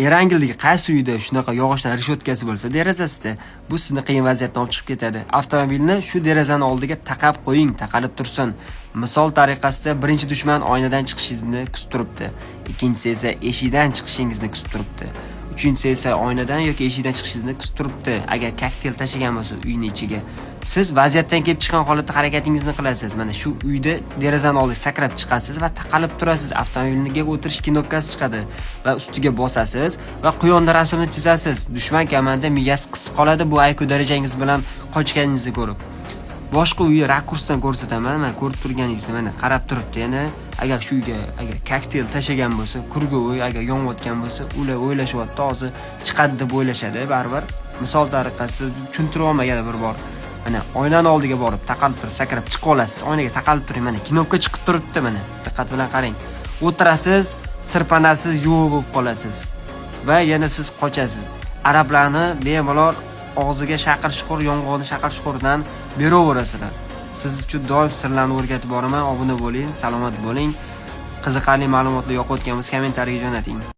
Erangildagi qaysi uyda shunaqa yog'ochdan reshotkasi bo'lsa derazasida, bu sizni qiyin vaziyatdan olib chiqib ketadi. Avtomobilni shu derazani oldiga taqab qo'ying, taqalib tursin. Misol tariqasida, birinchi dushman oynadan chiqishingizni kutib turibdi. Ikkinchisi esa eshikdan chiqishingizni kutib turibdi. Uchinchisi esa oynadan yoki eshikdan chiqishingizni kutib turibdi. Agar kokteyl tashlagan bo'lsa uyni ichiga. Siz vaziyatdan kelib chiqqan holatda harakatingizni qilasiz. Mana shu uyda derazani oldiga sakrab chiqasiz va taqalib turasiz. Avtomobilga o'tirish knopkasi chiqadi va ustiga bosasiz va quyonni rasmini chizasiz. Dushman komanda miyasi qisib qoladi bu IQ darajangiz bilan qochganingizni ko'rib. Boshqa uyni rakursdan ko'rsataman. Mana, ko'rib turganingizni, mana, qarab turibdi yana. Agar shu uyga agar kokteyl tashlagan bo'lsa, круговой agar yonayotgan bo'lsa, ular o'ylashyapti, hozir chiqadi deb o'ylashadi baribir. Misol tariqasida tushuntiryapman yana bir bor. Mana, oynani oldiga borib taqalib turib sakrab chiqib olasiz. Oynaga taqalib turing, mana, knopka chiqib turibdi, mana. Diqqat bilan qarang. O'tirasiz, sirpanasiz, yo'q bo'lib qolasiz. Va yana siz qochasiz. Arablarni bemalol og'ziga shaqir-shuqur yong'oqni shaqir-shuqurdan beraverasizlar. Siz uchun doim sirlarni o'rgatib boraman. Obuna bo'ling, salomat bo'ling. Qiziqarli ma'lumotlar yoqayotgan bo'lsa, kommentariyaga jo'nating.